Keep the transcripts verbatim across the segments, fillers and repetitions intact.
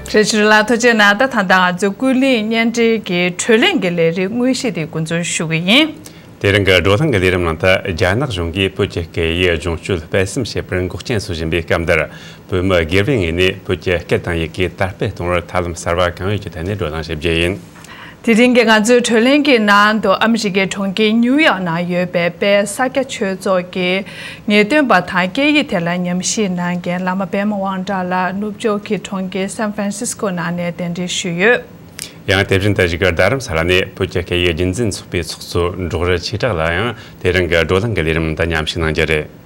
བཀྲ་ཤིས་ལགས་ཐུགས་རྗེ་གནང་། ད་ད་ལྟ་ང་ཚོས་ཀུན་གླེང་བརྙན་འཕྲིན་གྱི་བགྲོ་གླེང་གི་ལས་རིམ་དངོས་གཞི་དེ་འགོ་འཛུགས་ཞུ་གི་ཡིན། དེ་རིང་གི་བགྲོ་གླེང་གི་ལས་རིམ་ནང་ད་རྒྱ་ནག་གཞུང་གིས་བོད་ཀྱི་སྐད་ཡིག་སྦྱོང་སྤྱོད་སྤེལ་གསུམ་བྱེད་པར་འགོག་རྐྱེན་བཟོ་བཞིན་པའི་སྐབས་འདིར། བོད་མི་སྒེར་བའི་ངོས་ནས་བོད་ཀྱི་སྐད་དང་ཡི་གེ་དར་སྤེལ་གཏོང་བར་ཐབས་ལམ་གསར་བ་གང་ཡོད་ཀྱི་ཐད་ནས་བགྲོ་གླེང་ཞིག་བརྒྱབ་ཡིན། དེ་རིང་གི་ང་ཚོའི་བགྲོ་གླེང་གི་ནང་དུ་ཨ་མི་རི་ཀའི་གྲོང་ཁྱེར་ནིའུ་ཡོག་ནང་ཡོད་པའི་དཔལ་ས་སྐྱ་ཆོས་ཚོགས་ཀྱི་ངེས་སྟོན་པ་དང་སྐད་ཡིག་ཐད་ལ་ཉམས་ཞིབ་གནང་མཁན་བླ་མ་པད་མ་དབང་གྲགས་ལགས། ནུབ་ཕྱོགས་ཀྱི་གྲོང་ཁྱེར་སན་ཧྥ་རན་སིས་ཀོ་ནང་ནས་གདན་འདྲེན་ཞུས་ཡོད། ཡང་དེ་བཞིན་དུ་བཞུགས་སྒར་རྡ་རམ་ས་ལ་ནས་བོད་ཀྱི་སྐད་ཡིག་རྒྱུན་འཛིན་ཚོགས་པའི་ཚོགས་གཙོ་འབྲོག་རི་ཆོས་གྲགས་ལགས་ཡང་དེ་རིང་གི་བགྲོ་གླེང་གི་ལས་རིམ་དུ་མཉམ་ཞུགས་གནང་རྒྱུ་རེད།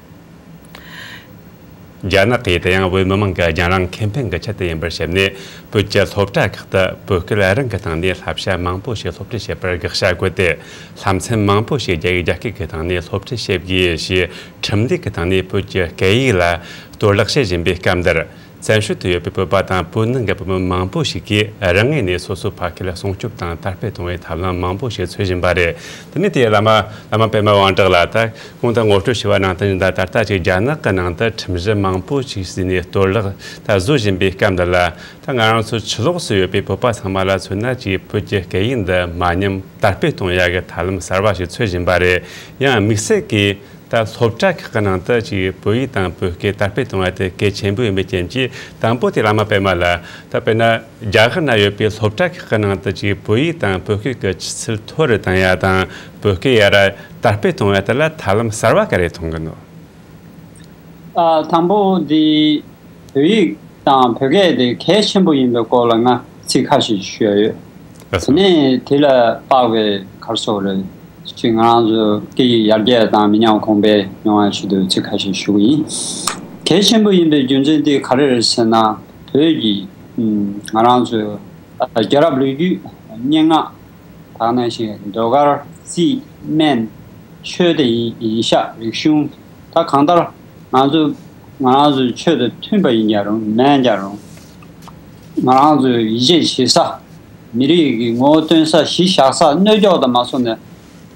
རྒྱ་ནག་གིས་དེ་ཡང་བོད་མི་མང་གི་རྒྱང་རིང་ཁེ་ཕན་གྱི་ཆེད་དུ་ཡིན་པར་བཤད་ནས། བོད་ཀྱི་སློབ་གྲྭ་ཁག་ཏུ་བོད་སྐད་རང་གི་སྟེང་ནས་བསླབ་བྱ་མང་པོ་ཞིག་སློབ་ཁྲིད་བྱེད་པར་དགག་བྱ་བཀོད་དེ། བསླབ་ཚན་མང་པོ་ཞིག་རྒྱ་ཡིག་རྒྱ་སྐད་ཀྱི་སྟེང་ནས་སློབ་ཁྲིད་བྱེད་དགོས་ཞེས་ཁྲིམས་སྒྲིག་གི་སྟེང་ནས་བོད་ཀྱི་སྐད་ཡིག་ལ་གཏོར་བརླག་བྱེད་བཞིན་པའི་སྐབས་འདིར། བཙན་བྱོལ་དུ་ཡོད་པའི་བོད་པ་དང་བོད་ནང་གི་བོད་མི་མང་པོ་ཞིག་གིས་རང་ངོས་ནས་སོ་སོའི་ཕ་སྐད་ལ་སྲུང་སྐྱོབ་དང་དར་སྤེལ་གཏོང་བའི་ཐབས་ལམ་མང་པོ་ཞིག་འཚོལ་བཞིན་པ་རེད། དེ་ནས་དེའི་བླ་མ་བླ་མ་པད་མ་དབང་གྲགས་ལགས། ད་གོང་དུ་ངོ་སྤྲོད་ཞུས་པ་ནང་བསྟན་བཞིན། ད་ད་ལྟ་ཅིག་རྒྱ་ནག་གི་ནང་དུ་ཁྲིམས་གཞི་མང་པོ་ཞིག་བཟོས་ནས་གཏོར་བརླག་ད་བཟོ་བཞིན་པའི་སྐབས་འདི་ལ། ད་ང་རང་ཚོ་ཕྱི་ལོགས་སུ་ཡོད་པའི་བོད་པ་ཚང་མ་ལ་མཚོན་ན། ཅིག་བོད་ཀྱི་སྐད་ཡིག་འདི་མ་ཉམས་དར་སྤེལ་གཏོང་ཡག་གི་ཐབས་ལམ་གསར་བ་ཞིག་འཚོལ་བཞིན་པ་རེད། ཡང་དམིགས་བསལ་གྱིས་ད་སློབ་གྲྭ་ཁག་གི་ནང་དུ་ཅིག་བོད་ཡིག་དང་བོད་སྐད་དར་སྤེལ་གཏོང་བ་དེ་གལ་ཆེན་པོ་ཡིན་པའི་རྐྱེན་གྱིས། དང་པོ་དེ་བླ་མ་པད་མ་ལགས། ད་དཔེར་ན་རྒྱ་གར་ན་ཡོད་པའི་སློབ་གྲྭ་ཁག་གི་ནང་དུ་ཅིག་བོད་ཡིག་དང་བོད་སྐད་ཀྱི་ཆུ་ཚད་མཐོ་རུ་བཏང་ཡ་དང་། བོད་སྐད་ཡར་དར་སྤེལ་གཏོང་ཡ་དེ་ལ་ཐབས་ལམ་གསར་བ་ག་རེ་མཐོང་གི་འདུག་ཨ། དང་པོ་འདི་བོད་ཡིག་དང་བོད་སྐད་དེ་གལ་ཆེན་པོ་ཡིན་པའི་སྐོར་ལ་ང་ཚིག་ཁ་ཤས་ཞུ་ཡ་ཡོད། ལགས་སོ། དེ་ནས་དེ་ལ་དཔག་པའི་ག་རེ་ཟེར་དགོས་རེད། ཅིག་ང་རང་ཚོ་སྐད་ཡིག་ཡར་རྒྱས་དང་མི་ཉམས་གོང་འཕེལ་ཡོང་བའི་ཆེད་དུ་ཚིག་ཁ་ཤས་ཞུ་གི་ཡིན། གལ་ཆེན་པོ་ཡིན་པའི་རྒྱུ་མཚན་དེ་ག་རེ་རེད་ཟེར་ན། བོད་ཀྱི་ང་རང་ཚོའི་རྒྱལ་རབས་ལོ་རྒྱུས། སྙན་ངག་ད་ག་ནང་བཞིན་ཟློས་གར། རྩིས། སྨན། ཆོས་དང་ཡིན་ཡིན་ཤག་རིག་གཞུང་། ད་གང་ལྟར་ང་ཚོ་ང་རང་ཚོའི་ཆོས་དང་མཐུན་པ་ཡིན་ཀྱང་རུང་མིན་ཀྱང་རུང་། ང་རང་ཚོའི་ཡིད་ཆེས་བྱེད་ས། མི་རིགས་ཀྱི་ངོ་བོ་སྟོན་ས། གཞི་བཞག་ས། གནོད་སྐྱོབ་དང་མ་སོང་ནས།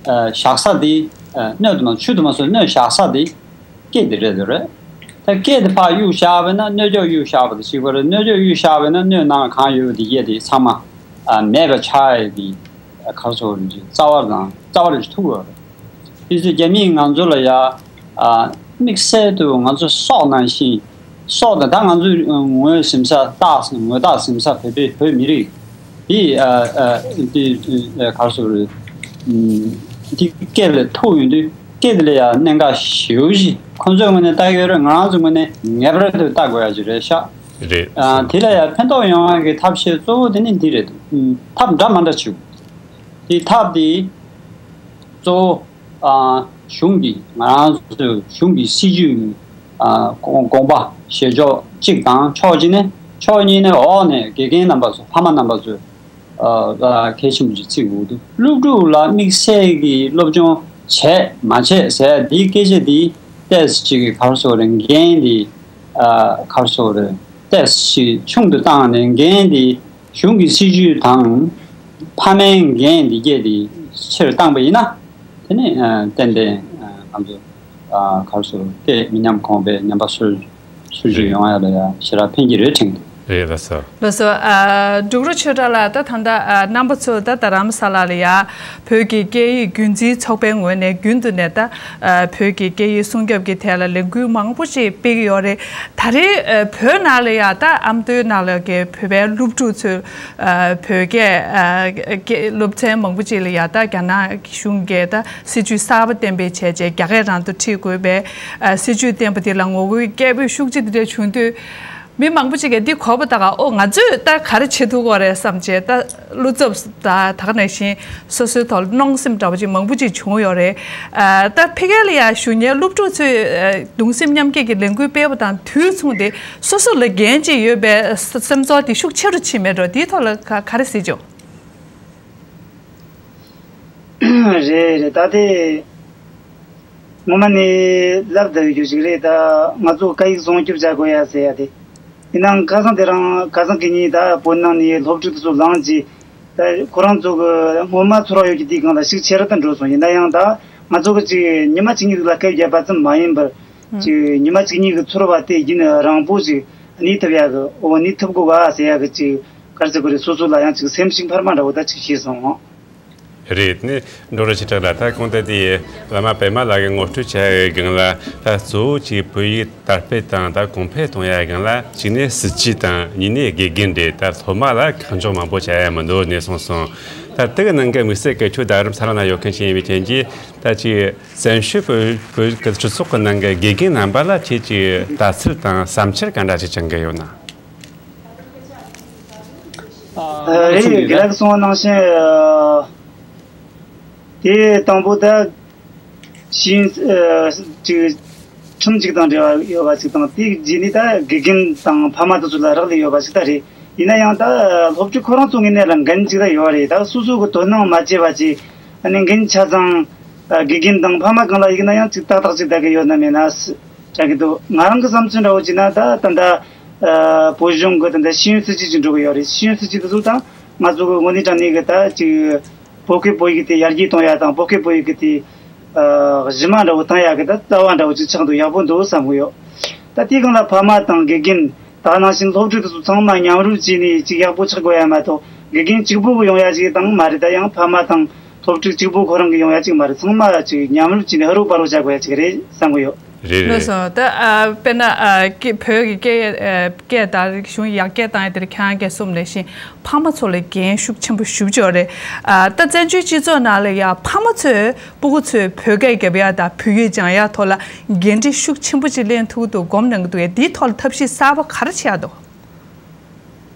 ཨ། བཞག་ས་དེ། ཨ། གནོད་དང་མ་ཆུ་དང་མ་སོང་གནོད་བཞག་ས་དེ། སྐད་དེ་རེད་དེ་རེད། ད་སྐད་དེ་ཕར་གཡུག་བཞག་པ་ཡིན་ན་གནོད་སྐྱོབ་གཡུག་བཞག་པ་དང་གཅིག་པ་རེད། གནོད་སྐྱོབ་གཡུག་བཞག་པ་ཡིན་ན་གནོད་ནང་ལ་གང་ཡོད་པ་དེ་སྐད་དེ་ཚང་མ། ཨ། མེད་པ་ཆགས་ཡས་ཀྱི། ཨ། ག་རེ་ཟེར་དགོས་རེད། རྩ་བ་དང་རྩ་བ་རེ་ཐུག་ཡོད་རེད། དེ་ཚོས་རྒྱ་མིས་ང་ཚོ་ལ་ཡ། ཨ། དམིགས་བསལ་དུ་ང་ཚོ་སྲོག་ནང་བཞིན། སྲོག་དང་། ད་ང་ཚོའི་ངོས་ཟིན་ས། རྟགས་ངོས་རྟགས་ཟིན་ས་བོད་པའི་བོད་མི་རིགས་དེ། ཨ། ཨ། དེ། ཨ། ག་རེ་ཟེར་དགོས་རེད། ཨུམ། དེ་སྐད་ལ་ཐུག་ཡོང་དུས་སྐད་དེ་ལ་ཡང་གནད་འགག་ཞེ་པོ་ཅིག་ཁོང་ཚོའི་ངོས་ནས་ལྟ་གི་ཡོད་རེད། ང་རང་ཚོའི་ངོས་ནས་ངེས་པར་དུ་ལྟ་དགོས་ཡ་ཅིག་རེད་ཤག་རེད། ཨ། དེ་ལ་ཡང་ཕན་ཐོགས་ཡོང་ཡ་གི་ཐབས་ཤེས་གཙོ་བོ་དེ་ནི་འདི་རེད། ཨུམ། ཐབས་འདྲ་མ་འདྲ་བྱེད་དགོས། དེ་ཐབས་དེ་གཙོ་བོ། ཨ། གཞུང་གི། ང་རང་ཚོའི་གཞུང་གི་སྲིད་ཇུས། ཨ། དགོངས་དགོངས་པ་བཞེས་ཕྱོགས་གཅིག་དང་། ཕྱོགས་གཅིག་ནས། ཕྱོགས་གཉིས་ནས་འོག་ནས་དགེ་རྒན་རྣམ་པ་ཚོ། ཕ་མ་རྣམ་པ་ཚོས། ཨ། གལ་ཆེན་པོ་ཅིག་བརྩི་དགོས་འདུག་སློབ་ཕྲུག་ལ་དམིགས་བསལ་གྱི་སློབ་སྦྱོང་བྱས་མ་བྱས་ཟེར་དེའི་སྐད་ཆ་དེ་ཏོག་ཙམ་ཅིག་གི། ག་རེ་ཟེར་དགོས་རེད། འགན་དེ། ཨ། ག་རེ་ཟེར་དགོས་རེད། ཏོག་ཙམ་ཅིག་ཆུང་དུ་བཏང་ནས་འགན་དེ། གཞུང་གི་སྲིད་ཇུས་དང་ཕ་མའི་འགན་འདི་སྐད་དེ་ཆེར་བཏང་པ་ཡིན་ན། དེ་ནི། ཨ། ཏན་ཏན། ཨ། ང་ཚོ། ཨ། ག་རེ་ཟེར། སྐད་མི་ཉམས་གོང་འཕེལ། ཉམས་པ་སོར་སོར་ཆུད། རེད། ཡོང་ཡ་ལ་ཡ་ཞེ་དྲག་ཕན་གྱི་རེད་དྲན་གྱི། རེད། ལགས་སོ། ལགས་སོ། ཨ། འབྲུག་རུ་ཆོས་གྲགས་ལགས། ད་ད་ལྟ། ཨ། རྣམ་པ་ཚོ་ད་རྡ་རམ་ས་ལ་ལ་ཡ་བོད་ཀྱི་སྐད་ཡིག་རྒྱུན་འཛིན་ཚོགས་པའི་ངོས་ནས་རྒྱུན་དུ་ནས་ད། ཨ། བོད་ཀྱི་སྐད་ཡིག་སྲུང་སྐྱོབ་ཀྱི་ཐད་ལ་ལས་འགུལ་མང་པོ་ཞིག་སྤེལ་གྱི་ཡོད་རེད། ད་རེས། ཨ། བོད་ནང་ལ་ཡ་ད་ཨ་མདོའི་ནང་ལ་གི་བོད་པའི་སློབ་ཕྲུག་ཚོས། ཨ། བོད་སྐད། ཨ། སྐད། སློབ་ཚན་མང་པོ་ཅིག་ལ་ཡ་ད་རྒྱ་ནག་གཞུང་གིས་ད་སྲིད་ཇུས་གསར་པ་གཏན་འབེབས་བྱས་རྗེས་རྒྱ་སྐད་རང་དུ་ཁྲིད་དགོས་པའི། ཨ། སྲིད་ཇུས་བཏོན་པ་དེ་ལ་ངོ་རྒོལ་སྐད་འབོད་ཤུགས་ཆེ་དེ་འདྲ་བྱུང་དུས། མི་མང་པོ་ཅིག་གིས་འདི་གོ་བ་ད་ག། ཨོ། ང་ཚོས་ད་ག་རེ་བྱེད་ཐུབ་ཀྱི་ཡོད་རེད་བསམ་བྱས། ད་བློ་འཚབ་ད་ད་ག་ནང་བཞིན་སོ་སོའི་ཐོག་ལ་གནོང་སེམས་འདྲ་བོ་ཅིག་མང་པོ་ཅིག་བྱུང་ཡོད་རེད། ཨ། ད་ཕ་གི་ལ་ཡ་བཞུགས་མཁན་སློབ་ཕྲུག་ཚོས། ཨ། གདུང་སེམས་མཉམ་སྐྱེད་ཀྱི་ལས་འགུལ་སྤེལ་བ་དང་དུས་མཚུངས་ཏེ་སོ་སོ་ལ་འགན་ཅིག་ཡོད་པའི་སེམས་ཚོར་དེ་ཤུགས་ཆེ་རུ་ཕྱིན་མེད་འགྲོ། དེའི་ཐོག་ལ་ག་ག་རེ་གཟིགས་བྱུང་། རེད་རེད། ད་དེ་ངོ་མ་ནས་ལབ་བསྡད་ཡོད་རྒྱུ་ཞིག་རེད། ད་ང་ཚོ་སྐད་ཡིག་སྲུང་སྐྱོབ་བྱ་དགོས་ཡ་ཟེར་ཡ་དེ། ཡིན་ནའང་ཁ་སང་དེ་རིང་ཁ་སང་གི་ཉིན་ད་བོད་ནང་ནས་སློབ་ཕྲུག་དེ་ཚོ་ལངས་རྗེས། ད་ཁོ་རང་ཚོ་གི་སྔོན་མ་ཚོར་བ་ཡོད་ཀྱི་དེའི་སྒང་ལ་ཤུགས་ཆེ་རུ་ད་འགྲོ་སོང་། ཡིན་ན་ཡང་ད་ང་ཚོ་གི་ཅིག་ཉི་མ་གཅིག་གཉིས་ལ་སྐད་རྒྱབ་པ་ཙམ་མ་ཡིན་པར། ཅིག་ཉི་མ་གཅིག་གཉིས་ཀྱི་ཚོར་བ་དེ་ཡུན་རིང་པོ་ཞིག་ གནས་ཐུབ་ཡ་གི་འོ་གནས་ཐུབ་དགོས་ག་ཟེར་ཡ་གི་ཅིག་ག་རེ་ཟེར་དགོས་རེད། སོ་སོ་ལ་ཡང་ཅིག་སེམས་ཤུགས་འཕར་མ་འདྲ་བོ་ད་ཅིག་སྐྱེས་སོང་། རེད། ནི་འབྲོག་རུ་ཆེ་གྲས་ལ་ད་གོང་དུ་དེ་བླ་མ་པད་མ་ལགས་ཀྱིས་ངོ་སྤྲོད་བྱ་ཡ་གི་སྒང་ལ། ད་གཙོ་བོ་ཅིག་བོད་ཡིག་དར་སྤེལ་དང་ད་གོང་འཕེལ་གཏོང་ཡ་སྒང་ལ་གཅིག་ནས་སྲིད་ཇུས་དང་གཉིས་ནས་དགེ་རྒན་རེད། ད་སློབ་མ་ལ་གང་ལྕོགས་མང་པོ་བྱ་ཡ་མི་འདུག་ནས་གསུངས་སོང་། ད་དེ་གི་ནང་གི་དམིགས་བསལ་གྱི་ཁྱོད་རྡ་རམ་ས་ལ་ན་ཡོད་མཁན་ཞིག་ཡིན་པའི་རྐྱེན་གྱིས། ད་ཅིག་བཙན་བྱོལ་བོད་བོད་ཀྱི་སྤྱི་ཚོགས་ཀྱི་ནང་གི་དགེ་རྒན་རྣམ་པ་ལ་ཁྱེད་ཀྱི་ལྟ་ཚུལ་དང་བསམ་འཆར་ག་འདྲ་ཞིག་བཅངས་ཀྱི་ཡོད་ན། ཨ། རེད། དགེ་ལགས་གསུངས་པ་ནང་བཞིན། ཨ། དེ་དང་པོ་ད་ཤེས་ཡོན། ཨ། ཅིག་ཁྲིམས་ཅིག་དང་འབྲེལ་བ་ཡོད་པ་ཅིག་དང་། དེའི་རྗེས་ནས་ད་དགེ་རྒན་དང་ཕ་མ་དེ་ཚོ་ལ་རག་ལས་ཡོད་པ་ཞིག་ད་རེད། ཡིན་ན་ཡང་ད་སློབ་ཕྲུག་ཁོ་རང་ཚོ་ངོས་ནས་ལ་འགན་ཅིག་ད་ཡོད་རེད། ད་སོ་སོ་གི་དོ་སྣང་མ་བྱས་པ་ཅིག་ཨ་ནི་འགན་ཆ་ཚང་། ཨ། དགེ་རྒན་དང་ཕ་མ་གང་ལ་ཡིན་ན་ཡང་ཅིག་ཏག་ཏག་ཅིག་ད་གི་ཡོད་ན་མེད་ན་དྲན་གི་འདུག་ང་རང་གི་བསམ་ཚུལ་འདྲ་བོ་བྱས་ན་ད་ད་ད་ཨ། བོད་གཞུང་གི་ད་ད་ཤེས་ཡོན་སྲིད་ཇུས་ཅིག་འགྲོ་གི་ཡོད་རེད། ཤེས་ཡོན་སྲིད་ཇུས་དེ་ཚོ་དང་ང་ཚོ་གི་དངོས་གནས་དྲང་གནས་གི་ད་ཅིག་བོད་སྐད་བོད་ཡིག་དེ་ཡར་རྒྱས་གཏོང་ཡ་དང་། བོད་སྐད་བོད་ཡིག་གི་དེ་ཨ། གཞི་མ་འདྲ་བོ་བཏང་ཡ་གི་ད་རྩ་བ་འདྲ་བོ་ཅིག་ཆགས་འདུག་ཡག་པོ་འདུག་བསམ་གི་ཡོད། ད་དེའི་སྒང་ལ་ཕ་མ་དང་དགེ་རྒན་ད་ནང་བཞིན་སློབ་ཕྲུག་དེ་ཚོ་ཚང་མ་མཉམ་རུབ་བྱས་ནས་ཅིག་ཡག་པོ་ཆགས་དགོས་ཡ་མ་གཏོགས། དགེ་རྒན་གཅིག་པུ་གི་ཡོང་ཡ་ཅིག་དང་མ་རེད། ད་ཡང་ཕ་མ་དང་སློབ་ཕྲུག་གཅིག་པུ་ཁོ་རང་གི་ཡོང་ཡ་ཅིག་མ་རེད། ཚང་མ་ཅིག་མཉམ་རུབ་བྱས་ནས་ཧུར་རུ་པ་རུ་བྱ་དགོས་ཡ་ཅིག་རེད་བསམ་གི་ཡོད། རེད། རེད། ལགས་སོ། ད་ཨ། དཔེར་ན་ཨ། སྐད་བོད་ཀྱི་སྐད་ཨ། སྐད་དང་རིག་གཞུང་ཡར་རྒྱས་བཏང་ཡ་དེར་ཁྱེད་རང་སྐད་གསུམ་ལས་བཞིན་ཕ་མ་ཚོ་ལ་འགན་ཤུགས་ཆེན་པོ་ཞེ་པོ་ཅིག་ཡོད་རེད། ཨ། ད་བཙན་བྱོལ་སྤྱི་ཚོགས་ནང་ལ་ཡ་ཕ་མ་ཚོས་སྤུ་གུ་ཚོས་བོད་སྐད་རྒྱབ་ཡ་དང་བོད་ཡིག་སྦྱང་ཡ་ཐོག་ལ་འགན་འཁྲི་ཤུགས་ཆེན་པོ་ཅིག་ལེན་ཐུབ་ཀྱི་འདུག་སྒོམ་གནང་གི་འདུག་གས། འདིའི་ཐོག་ལ་ཐབས་ཤེས་གསར་པ་ག་རེ་བྱེད་ཡ་འདུག་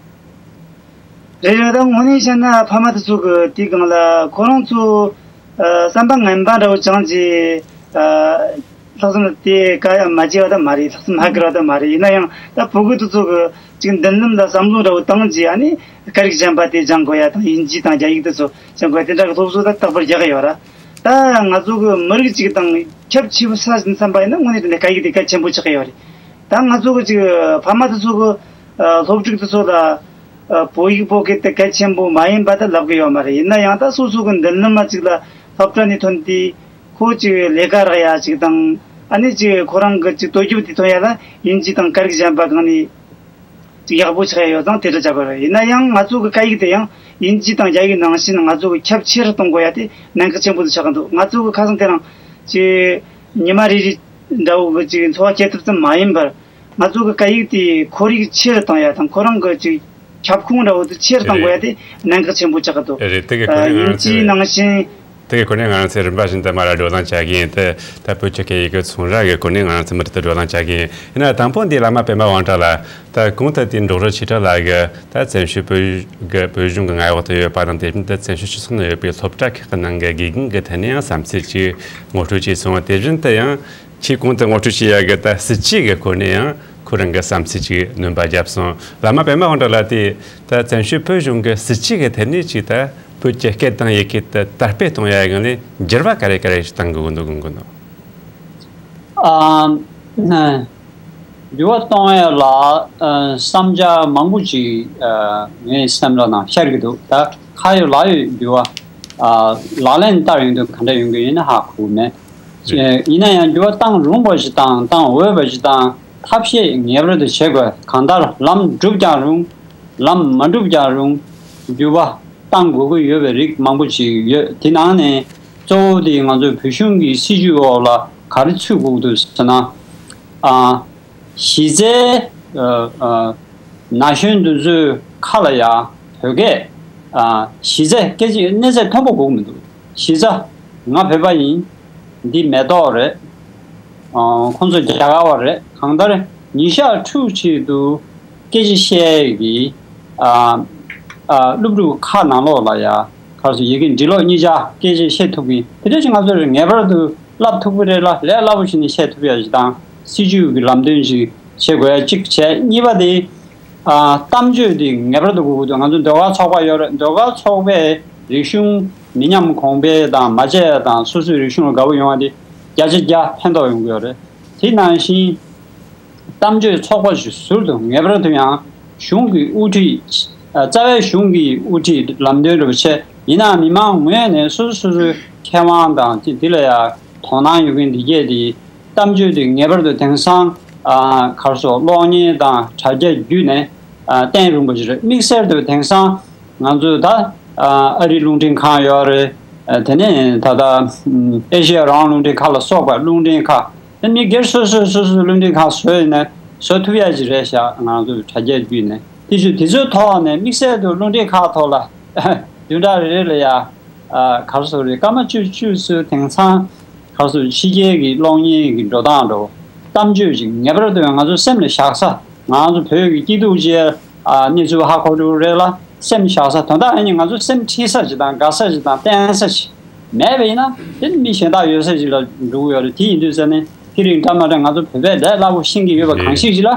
རེད། རེད། ད་དངོས་གནས་བཤད་ན་ཕ་མ་དེ་ཚོ་གི་དེའི་སྒང་ལ་ཁོ་རང་ཚོ་ཨ། བསམ་པ་ངན་པ་འདྲ་བོ་བཅངས་རྗེས་ཨ། ལྷག་བསམ་དེ་ག་ཡང་མ་བྱས་པ་ད་མ་རེད། ལྷག་བསམ་མ་བསྐྱེད་པ་ད་མ་རེད། ཡིན་ན་ཡང་ད་བོད་ཕྲུག་དེ་ཚོ་གི་ཅིག་མདུན་ལམ་ལ་བསམ་བློ་འདྲ་བོ་བཏང་རྗེས། ཨ་ནི་སྐད་རིགས་གཞན་པ་དེ་སྦྱང་དགོས་ཡ་དང་། དབྱིན་ཇི་དང་རྒྱ་ཡིག་དེ་ཚོ་སྦྱང་དགོས་ཡ་དེ་འདྲ་གི་སློབ་གསོ་ད་རྟག་པར་རྒྱག་གི་ཡོད་ར། ད་ང་ཚོ་གི་མི་རིགས་ཅིག་དང་ཁྱབ་ཆེ་བོ་ས་ཟིན་བསམ་པ་ཡིན་ན་དངོས་གནས་དེ་འདྲ་སྐད་ཡིག་དེ་གལ་ཆེན་པོ་ཆགས་ཀྱི་ཡོད་རེད། ད་ང་ཚོ་གི་ཅིག་ཕ་མ་དེ་ཚོ་གི་ཨ། སློབ་ཕྲུག་དེ་ཚོ་ལ་ཨ། བོད་ཡིག་བོད་སྐད་དེ་གལ་ཆེན་པོ་མ་ཡིན་པ་ད་ལབ་གི་ཡོད་མ་རེད། ཡིན་ན་ཡང་ད་སོ་སོ་གི་མདུན་ལམ་མ་ཅིག་ལ་སློབ་གྲྭ་ནས་ཐོན་ཏེ་ཁོ་ཅིག་ལས་ཀ་རག་ཡ་ཅིག་དང་། ཨ་ནི་ཅིག་ཁོ་རང་གི་ཅིག་དོ་རྒྱུ་དེ་ཐོན་ཡ་ལ་དབྱིན་ཇི་དང་སྐད་རིགས་གཞན་པ་གང་ནས་ཅིག་ཡག་པོ་ཆགས་ཡ་ཡོད་ཙང་དེ་འདྲ་བྱ་དགོས་རེད། ཡིན་ན་ཡང་ང་ཚོ་གི་སྐད་ཡིག་དེ་ཡང་དབྱིན་ཇི་དང་རྒྱ་ཡིག་ནང་བཞིན་ང་ཚོ་གི་ཁྱབ་ཆེ་རུ་གཏོང་དགོས་ཡ་དེ་གནད་འགག་ཆེན་པོ་དེ་ཆགས་ཀྱི་འདུག་ང་ཚོ་གི་ཁ་སང་དེ་རིང་ཅིག་ཉི་མ་རེ་རེ་འདྲ་བོ་གི་ཅིག་འཚོ་བ་སྐྱེལ་ཐུབ་ཙམ་མ་ཡིན་པར། ང་ཚོ་གི་སྐད་ཡིག་དེའི་ཁོར་ཡུག་ཆེ་རུ་བཏང་ཡ་དང་། ཁོ་རང་གི་ཅིག་ཁྱབ་ཁོངས་འདྲ་བོ་དེ་ཆེ་རུ་གཏང་དགོས་ཡ་དེ་གནད་འགག་ཆེན་པོ་ཆགས་ཀྱི་འདུག་རེད། དེ་གི་སྐོར་ནས་ང་རང་ཚོས་དབྱིན་ཇིའི་ནང་བཞིན། དེ་གི་སྐོར་ནས་ང་རང་ཚོས་རིམ་པ་བཞིན་དུ་མར་བགྲོ་གླེང་བྱ་གི་ཡིན། དེ་ད་བོད་ཀྱི་སྐད་ཡིག་གི་ཚོང་ར་གི་སྐོར་ནས་ང་རང་ཚོས་མུ་མཐུད་དུ་བགྲོ་གླེང་བྱ་གི་ཡིན། ཡིན་ན་དང་པོ་འདི་བླ་མ་པད་མ་དབང་གྲགས་ལགས། ད་གོང་དུ་དེ་འབྲོག་རུ་ཆེ་གྲས་ལ་གི་ད་བཙན་བྱོལ་བོད་གི་བོད་གཞུང་གི་མངའ་འོག་ཏུ་ཡོད་པ་དང་། དེ་བཞིན་དུ་བཙན་བྱོལ་སྤྱི་ཚོགས་ནང་ཡོད་པའི་སློབ་གྲྭ་ཁག་གི་ནང་གི་དགེ་རྒན་གི་ཐད་ནས་ཡང་བསམ་ཚུལ་ཅིག་ངོ་སྤྲོད་བྱས་སོང་བ། དེ་བཞིན་དུ་ཡང་ཁྱེད་གོང་དུ་ངོ་སྤྲོད་བྱས་ཡ་གི་ད་སྲིད་ཇུས་གི་སྐོར་ནས་ཡང་ཁོ་རང་གི་བསམ་ཚུལ་ཅིག་སྣོན་པ་བརྒྱབ་སོང་། བླ་མ་པད་མ་དབང་གྲགས་ལགས། དེ་ད་བཙན་བྱོལ་བོད་གཞུང་གི་སྲིད་ཇུས་གི་ཐད་ནས་ཅིག་ད་བོད་ཀྱི་སྐད་དང་ཡི་གེ་དེ་དར་སྤེལ་གཏོང་ཡ་གི་ནས་འགྱུར་བ་ག་རེ་ག་རེ་ཞིག་བཏང་དགོས་འདུག་དགོངས་ཀྱི་འདུག་ཨ། འགྱུར་བ་གཏོང་ཡ་ལ་ཨ། བསམ་འཆར་མང་པོ་ཅིག་ཨ། ངའི་སེམས་ལ་ནང་ཤར་གྱི་འདུག་ད་ཁ་ཡོད་ལག་ཡོད་འགྱུར་བ་ཨ། ལག་ལེན་བསྟར་ཡོང་དུས་ག་འདྲ་ཡོང་གི་ཡིན་ན་ཧ་གོ་མེད། རེད། ཡིན་ན་ཡང་འགྱུར་བ་བཏང་རུང་བ་ཞིག་དང་བཏང་འོས་པ་ཞིག་དང་ཐབས་ཤེས་ངེས་པར་དུ་བྱེད་དགོས། གང་ལྟར་ལམ་འགྲུབ་ཀྱང་རུང་། ལམ་མ་འགྲུབ་ཀྱང་རུང་། འགྱུར་བ་བཏང་དགོས་ཀྱི་ཡོད་པའི་རིགས་མང་པོ་ཞིག་ཡོད། དེ་ནང་ནས་གཙོ་བོ་དེ་ང་ཚོའི་བོད་གཞུང་གི་སྲིད་ཇུས་འོག་ལ་ག་རེ་ཚུད་དགོས་ཀྱི་འདུག་ཟེར་ན། ཨ། གཞི་རྩའི་ཨ། ཨ། ན་གཞོན་དེ་ཚོའི་ཁ་ལ་ཡ་བོད་སྐད་ཨ། གཞི་རྩའི་སྐད་ཆ་གནས་ཚད་མཐོན་པོ་དགོས་ཀྱི་མི་འདུག་གཞི་རྩ་ང་བོད་པ་ཡིན། འདི་མེ་ཏོག་རེད། ཨ། ཁོང་ཚོ་རྒྱ་གར་བ་རེད། གང་ལྟར་ཉིན་ཞག་ཕྲུགས་གཅིག་ཏུ་སྐད་ཆ་བཤད་ཀྱི་ཨ། ཨ། སློབ་ཕྲུག་ཁ་ནང་ལོགས་ལ་ཡ་ག་རེ་ཟེར། ཡི་གེ་འབྲི་ཀློག་གཉིས་ཆ་སྐད་ཆ་བཤད་ཐུབ་ཀྱི་དེ་འདྲ་ཞིག་ང་ཚོར་ངེས་པར་དུ་བསླབ་ཐུབ་ཀྱི་རེད་ལ། ལས་སླ་པོ་ཞིག་ནས་བཤད་ཐུབ་ཡ་ཞིག་དང་། སྲིད་ཇུས་ཀྱི་ལམ་སྟོན་ཞིག་བྱེད་དགོས་ཡ་གཅིག་བྱས། གཉིས་པ་དེ། ཨ། གཏམ་བརྗོད་དེ་ངེས་པར་དུ་དགོས་ཀྱི་འདུག་ང་ཚོ་ཟློས་གར་ཚོགས་པ་ཡོད་རེད། ཟློས་གར་ཚོགས་པས་རིག་གཞུང་མི་ཉམས་གོང་འཕེལ་དང་མ་བརྗེད་ཡ་དང་སོ་སོའི་རིག་གཞུང་ལ་དགའ་པོ་ཡོང་བ་དེ་བརྒྱ་ཆ་བརྒྱ་ཕན་ཐོགས་ཡོང་གི་ཡོད་རེད། དེ་ནང་བཞིན་གཏམ་བརྗོད་ཚོགས་པ་ཞིག་ཟུར་དུ་ངེས་པར་དུ་ཡང་གཞུང་གི་དབུ་ཁྲིད། ཨ། རྩ་བའི་གཞུང་གི་དབུ་ཁྲིད་ལམ་སྟོན་རེ་བྱས། ཡིན་ནའང་མི་མང་ངོས་ནས་སོ་སོ་སོ་སོའི་མཁས་དབང་དང་དེ་ལ་ཡང་དོ་སྣང་ཡོད་མཁན་འདི་གས་དེ་གཏམ་བརྗོད་དེ་ངེས་པར་དུ་དེང་སང་ ཨ་ག་རེ་ཟེར། གློག་བརྙན་དང་དྲ་རྒྱ་བརྒྱུད་ནས་ཨ་བསྟན་རུང་པོ་ཞིག་རེད། དམིགས་བསལ་དུ་དེང་སང་ང་ཚོས་ད་ཨ་ཨ་རི་རླུང་འཕྲིན་ཁང་ཡོད་རེད། ཨ་དེ་ནས་ད་ལྟ་ཨེ་ཤེ་ཡ་རང་དབང་རླུང་འཕྲིན་ཁང་ལ་སོགས་པ་རླུང་འཕྲིན་ཁང་། ཨ་མི་སྒེར་སོ་སོས་སོ་སོའི་རླུང་འཕྲིན་ཁང་བཟོས་ཡིན་ན་བཟོ་ཐུབ་ཡ་ཅིག་རེད་ཤག་ང་ཚོ་དྲ་རྒྱ་བརྒྱུད་ནས་དེ་ཚོ་དེ་ཚོའི་ཐོག་ནས་དམིགས་བསལ་དུ་རླུང་འཕྲིན་ཁང་ཐོག་ལ་བདུན་ཕྲག་རེ་རེ་ལ་ཡ་ཨ་ག་རེ་ཟེར་རེད། སྐར་མ་བཅུ་བཅུ་ཚོའི་དེང་སང་ག་རེ་ཟེར། ཕྱི་རྒྱལ་གྱི་གློག་བརྙན་གྱི་འགྲོ་སྟངས་འདྲ་བོ་གཏམ་བརྗོད་ཅིག་ངེས་པར་དུ་ང་ཚོ་སེམས་ལ་བཞག་ས། ང་ཚོ་བོད་ཀྱི་སྐྱིད་སྡུག་ཅེས་ཨ་གནས་ཚུལ་ཧ་གོ་འགྲོ་གི་རེད་ལ། སེམས་བཞག་ས་དོན་དག་ཨ་ནི་ང་ཚོ་སེམས་ཁྲིད་ས་ཅིག་དང་དགའ་ས་ཅིག་དང་བརྟེན་ས་ཅིག་མེད་པ་ཡིན་ན་དེ་ནི་མི་གཞན་དག་ཡོད་ས་ཅིག་ལ་འགྲོ་གི་ཡོད་རེད། དེ་ཡིན་དུས་ཙ་ནས་དེ་རིང་འདྲ་མ་འདྲ་ང་ཚོ་བོད་པས་ལས་སླ་པོ་ཤེས་ཀྱི་ཡོད་པ་གང་ཞིག་ཅིག་ལ་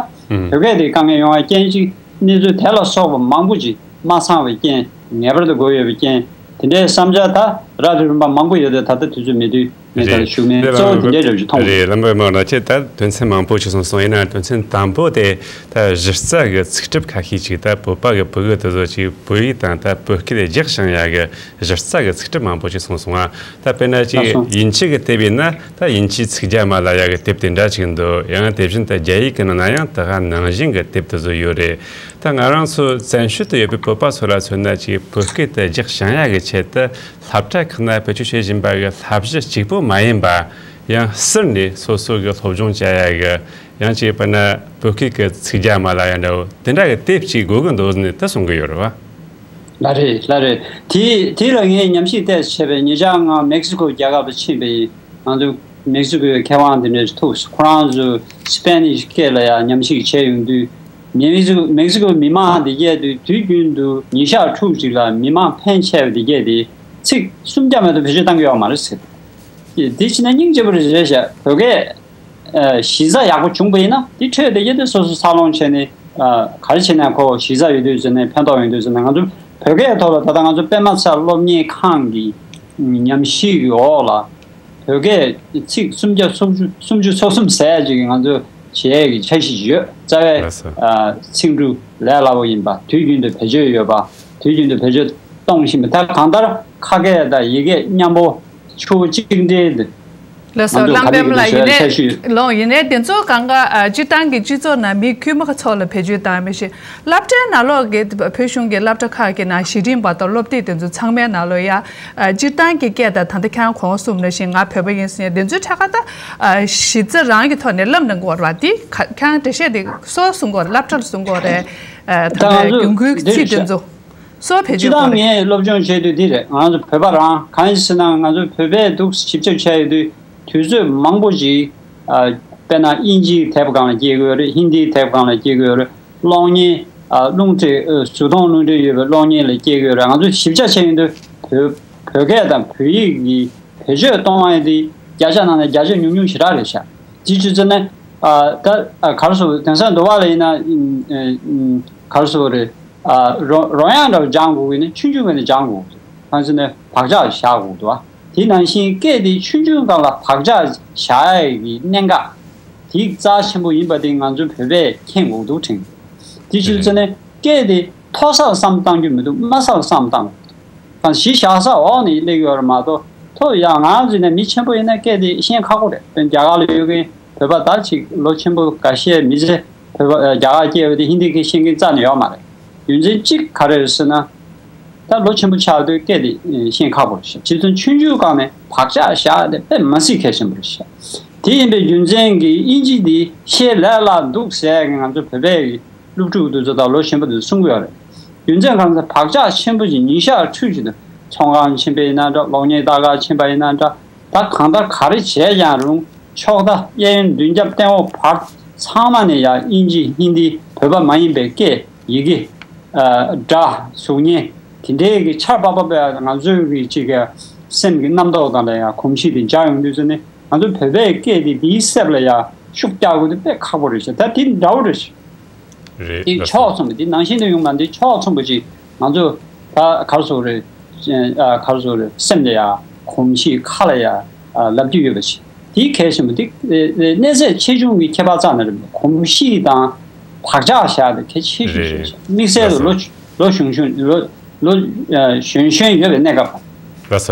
བོད་སྐད་དེ་དཀའ་ངལ་ཡོང་བའི་རྐྱེན་ཅིག་གནས་ཚུལ་དེ་ལ་སོགས་པ་མང་པོ་ཅིག་མ་ཚང་བའི་རྐྱེན། ངེས་པར་དུ་དགོས་ཡོད་པའི་རྐྱེན། དེ་འདྲའི་བསམ་འཆར་ད་རག་ཏུ་རིམ་པ་མང་པོ་ཡོད་དེ་ད་ལྟ་དུས་ཚོད་མེད་དུས་ངས་ད་རེད། ཞུ་མེད། རེད། གཙོ་བོ་དེ་འདྲའི་རབ་ཅིག་མཐོང་གི་རེད། ལམ་པ་མ་ན་ཁྱེད་ད་དོན་ཚན་མང་པོ་ཅིག་གསུངས་སོང་། ཡིན་ན་དོན་ཚན་དང་པོ་དེ་ད་གཞི་རྩ་གི་ཚིག་གྲུབ་ཁ་ཤས་ཅིག་ད་བོད་པ་གི་བོད་ཡིག་དེ་ཚོ་ཅིག་བོད་ཡིག་དང་ད་བོད་སྐད་རྒྱག་བྱང་ཡ་གི་གཞི་རྩ་གི་ཚིག་གྲུབ་མང་པོ་ཅིག་གསུངས་སོང་ང་། ད་དཔེར་ན་ཅིག་ལགས་སོ། དབྱིན་ཇི་གི་དེབ་ཡིན་ན་ད་དབྱིན་ཇིའི་ཚིག་རྒྱ་མ་ལ་ཡ་གི་དེབ་དེ་འདྲ་ཅིག་འདུག་ཡང་དེ་བཞིན་ད་རྒྱ་ཡིག་གི་ནང་ན་ཡང་ད་ག་ནང་བཞིན་གི་དེབ་དེ་ཚོ་ཡོད་རེད། ད་ང་རང་ཚོ་བཙན་བྱོལ་དུ་ཡོད་པའི་བོད་པ་ཚོ་ལ་མཚོན་ན་ཅིག་བོད་སྐད་དེ་རྒྱག་བྱང་ཡ་གི་ཆེད་དུ་སློབ་གྲྭ་ཁག་ན་བེད་སྤྱོད་བྱེད་བཞིན་པ་གི་བསླབ་གཞི་གཅིག་པོ་མ་ཡིན་པ། ཡང་ཟུར་ནས་སོ་སོ་གི་སློབ་སྦྱོང་བྱ་ཡ་གི་ཡང་ཅིག་དཔེར་ན་བོད་སྐད་ཀྱི་ཚིག་རྒྱ་མ་ལ་ཡ་འདྲ་བོ་དེ་འདྲ་གི་དེབ་ཅིག་དགོས་ཀྱི་འདུག་ཟེར་ནས་ད་གསུང་གི་ཡོད་རེད་བ། ལགས་རེད། ལགས་རེད། དེ་དེ་ལ་ངས་ཉམས་ཞིབ་ཏོག་ཙམ་བྱས་པས། ཉེ་ཆར་ང་མེག་སི་ཀོ་རྒྱལ་ཁབ་ལ་ཕྱིན་པ་ཡིན། ང་ཚོ་མེག་སི་ཀོའི་མཁས་དབང་དེ་འདྲ་ཐུག་ཁོ་རང་ཚོ་སི་པེ་ནིཤ་སྐད་ལ་ཡང་ཉམས་ཞིབ་བྱས་ཡོང་དུས། མེག་སི་ཀོ་མེག་སི་ཀོའི་མི་མང་དེ་གས་དུས་དུས་རྒྱུན་དུ་ཉིན་ཞག་ཕྲུགས་གཅིག་ལ་མི་མང་ཕན་ཆེ་བ་དེ་གས་དེ་ཚིག་སུམ་བརྒྱ་མ་གཏོགས་བེད་སྤྱོད་བཏང་གི་ཡོད་མ་རེད་ཟེར། དེ་བྱས་ན་སྙིང་རྗེ་པོ་རེད་ཤག་བོད་སྐད་ཨ་གཞི་རྩ་ཡག་པོ་བྱུང་པ་ཡིན་ན་དེ་འཕྲོས་དེ་གས་དེ་སོ་སོ་འཚར་ལོངས་བྱས་ནས་ཨ་ག་རེ་བྱས་ན་ཁོ་གཞི་རྩ་ཡོད་དུས་ཟེར་ནས་ཕན་ཐོགས་ཡོང་དུས་ཟེར་ནས། ང་ཚོ་བོད་སྐད་ཐོག་ལ་ད་ལྟ་ང་ཚོ་པད་མ་ཚ་སློབ་གཉེར་ཁང་གི་ཉམས་ཞིབ་ཀྱི་འོག་ལ་བོད་སྐད་ཚིག་སུམ་བརྒྱ་སུམ་ཅུ་སུམ་ཅུ་སོ་གསུམ་ཟེར་ཡ་ཅིག་ང་ཚོ་བྱེད་ཡས་ཀྱི་འཆར་གཞི་ཡོད། རྩ་བའི་ལགས་སོ། ཨ་ཚིག་འབྲུ་ལས་སླ་པོ་ཡིན་པ། དུས་རྒྱུན་དུ་བེད་སྤྱོད་ཡོད་པ། དུས་རྒྱུན་དུ་བེད་སྤྱོད་གཏོང་བཞིན་པ། ད་གང་ལྟར་ཁ་སྐད་དང་ཡི་གེ་མཉམ་པོ་ཆུ་བོ་གཅིག་འདྲེས་དེ། ལགས་སོ། ང་ཚོ་ག་རེ་གི་ལགས་འབྲེལ་ལ་ཡིན་བྱས་ཆ་ཤུས། ནས་ལོ་ཡིན་ནས་དེ་ཚོ་གང་ག་ཨ་སྤྱིར་བཏང་གི་སྤྱི་ཚོགས་ནང་མི་དཀྱུས་མ་ཚོ་ལ་བེད་སྤྱོད་བཏང་མི་ཤེས། སློབ་གྲྭའི་ནང་ལོགས་ཀྱི་བོད་གཞུང་གི་སློབ་གྲྭ་ཁག་གི་ནང་གཞི་རིམ་བར་དུ་སློབ་དེབ་དེ་ཚོ་ཚང་མའི་ནང་ལོགས་ཡ་ཨ་སྤྱིར་བཏང་གི་སྐད་དང་ད་ལྟ་ཁྱེད་རང་གོང་གསུངས་ནང་བཞིན་ང་བོད་པ་ཡིན་ཟེར་ནས་དེ་ཚོའི་ཕྲད་ཀ་ད་ཨ་གཞི་རྩ་རང་གི་ཐོག་ནས་བསླབ་གནང་དགོས་རེད་བ། དེ་ཁ་ཁྱེད་རང་འགྲེལ་བཤད་དེ་སུ་གསུང་དགོས་རེད། སློབ་གྲྭ་ལ་གསུང་དགོས་རེད། ཨ་ད་ད་ང་ལྟའི་ཚོ་གྱོང་གུན་གྱི་འདི་ཚིག་རེད་དེ་ཤག་ཚོ། སོ་བེད་སྤྱོད་སྤྱིར་བཏང་གོ་རེད། ངས་སློབ་སྦྱོང་བྱས་དུས་འདི་རེད། ང་ཚོ་བོད་པ་རང་གང་ཡིན་ཟེར་ན་ང་ཚོ་བོད་པས་འདུག་ཞིབ་ཆ་བྱས་ཡོད་དུས་དུས་ཚོད་མང་པོ་ཞིག་ཨ་དཔེར་ན་དབྱིན་ཇིའི་དེབ་སྒང་ལ་སྐྱེལ་གྱི་ཡོད་རེད། ཧིན་དིའི་དེབ་སྒང་ལ་སྐྱེལ་གྱི་ཡོད་རེད། གློག་བརྙན་ཨ་རླུང་འཕྲིན་ཨ་བཟོ་ཐོང་རླུང་འཕྲིན་ཡོད་པའི་གློག་བརྙན་ལ་སྐྱེལ་གྱི་ཡོད་རེད། ང་ཚོ་ཞིབ་ཆ་བྱས་ཡོད་དུས་བོད་བོད་སྐད་དང་བོད་ཡིག་གི་བེད་སྤྱོད་གཏོང་བ་ཡིན་དུས་བརྒྱ་ཆ་ནང་ནས་བརྒྱ་ཆ་ཉུང་ཉུང་ཞེ་དྲག་རེད་ཤག་དེ་བྱས་ཙང་ནས་ཨ་ད་ཨ་ག་རེ་ཟེར། དེང་སང་འདུལ་བ་ལ་ཡིན་ན་ཨ་ཨ་ག་རེ་ཟེར་རེད། ཨ་རོ་རོལ་དབྱངས་འདྲ་བོ་སྦྱང་དགོས་ཀྱི་ན་ཆུང་ཆུང་ངོས་ནས་སྦྱང་དགོས་ཀྱི་འདུག་གང་ཟེར་ན་བག་ཆགས་བཞག་དགོས་ཀྱི་འདུག་བ། དེ་ནང་བཞིན་སྐད་དེ་ཆུང་ཆུང་སྒང་ལ་བག་ཆགས་བཞག་ཡ་གི་གནད་འགག་དེ་རྩ་ཆེན་པོ་ཡིན་པ་དེ་ང་ཚོ་བོད་པས་མཁྱེན་དགོས་འདུག་དྲན་གྱི་འདུག་དེ་བྱས་ཙང་ནས་སྐད་དེ་མཐོ་སར་བསམ་བཏང་རྒྱུ་མི་འདུག་དམའ་སར་བསམ་བཏང་དགོས་འདུག་གང་གཞི་བཞག་ས་འོག་ནས་སླེབས་ཡོད་རེད་མ་གཏོགས། ཐོབ་ཡ་ང་རང་ཚོ་ནས་མི་ཆེན་པོ་ཡིན་ན་སྐད་དེ་ཤེས་ཁག་པོ་རེད། དཔེར་ན་རྒྱ་གར་ལ་ཡོད་མཁན་བོད་པ་ད་ཅིག་ལོ་ཆེན་པོ་འགའ་ཤས་མི་ཚེ་བོད་པ་རྒྱ་གར་སྐྱེས་པ་དེ་ཧིན་དི་སྐད་ཤེས་མཁན་རྩ་ནས་ཡོད་མ་རེད། རྒྱུ་མཚན་གཅིག་ག་རེ་རེད་ཟེར་ན། ད་ལོ་ཆེན་པོ་ཆགས་དུས་སྐད་དེ་ཤེས་ཁག་པོ་རེད་ཤག་བྱས་ཙང་ཆུང་ཆུང་སྒང་ནས་བག་ཆགས་བཞག་དེ་དཔེ་མ་སྲིད་གལ་ཆེན་པོ་རེད་ཤག་དེ་ཡིན་པའི་རྒྱུ་མཚན་གྱིས་དབྱིན་ཇི་འདི་ཤེས་ལས་སླ་འདུག་ཟེར་མཁན་ང་ཚོ་བོད་པའི་གི་སློབ་ཕྲུག་དེ་ཚོ་དང་ལོ་ཆེན་པོ་དེ་ཚོ་གསུང་གི་ཡོད་རེད། རྒྱུ་མཚན་གང་ཟེར་བག་ཆགས་ཆེན་པོ་ཞིག་ཉིན་ཞག་འཕྲུལ་གྱི་འདུག་ཚོང་ཁང་ཕྱིན་པ་ཡིན་ན་འདྲ། གློག་བརྙན་ལྟ་ག་ཕྱིན་པ་ཡིན་ན་འདྲ། ད་གང་ལྟར་ག་རེ་བྱས་ཀྱང་རུང་ཕྱོགས་མཐའ་གཡས་གཡོན་མདུན་རྒྱབ་སྟེང་འོག་བར་ཚང་མ་ནས་ཡང་དབྱིན་ཇི་ཧིན་དི་བོད་པ་མ་ཡིན་པའི་སྐད་ཡི་གེ་ཨ་སྒྲ་གཟུགས་བརྙན་དེ་འདྲའི་གི་ཆར་པ་པ་པ་ང་ཚོའི་གི་ཅིག་གི་སེམས་ཀྱི་རྣམ་རྟོག་དང་ལ་ཡང་གོམས་གཤིས་དེ་འཇགས་ཡོང་དུས་ཙམ་ནས་ང་ཚོ་བོད་པའི་སྐད་དེ་དེའི་གསེབ་ལ་ཡང་ཤུགས་རྒྱག་དགོས་དེ་དཔེ་ཁག་པོ་རེད་ཤག་ད་དེ་འདྲ་བོ་རེད་ཤག་རེད། དེ་ལགས་སོ། ཕྱོགས་མཚུངས་པ་དེ་ནང་བཞིན་དུ་ཡོང་མ་འདི་ཕྱོགས་མཚུངས་པ་ཅིག་ང་ཚོ་ད་ག་རེ་ཟེར་རེད། ཨ་ག་རེ་ཟེར་རེད། སེམས་ལ་ཡ་གོམས་གཤིས་ཁ་ལ་ཡ་ཨ་ལབ་རྒྱུ་ཡོད་པ་ཅིག་དེ་གལ་ཆེན་པོ་དེ་ཨེ་ཨེ་གནས་ཚད་ཆེ་ཆུང་གི་ཁྱད་པར་རྩ་ནས་རེད། གོམས་གཤིས་དང་བག་ཆགས་བཞག་དེ་གལ་ཆེ་ཤོས་རེད། རེད་རེད། དམིགས་བསལ་དུ་ལགས་སོ། ལོ་ལོ་གཞོན་གཞོན་ལོ་ལོ་ཨ་གཞོན་གཞོན་ཡོད་པའི་གནས་སྐབས་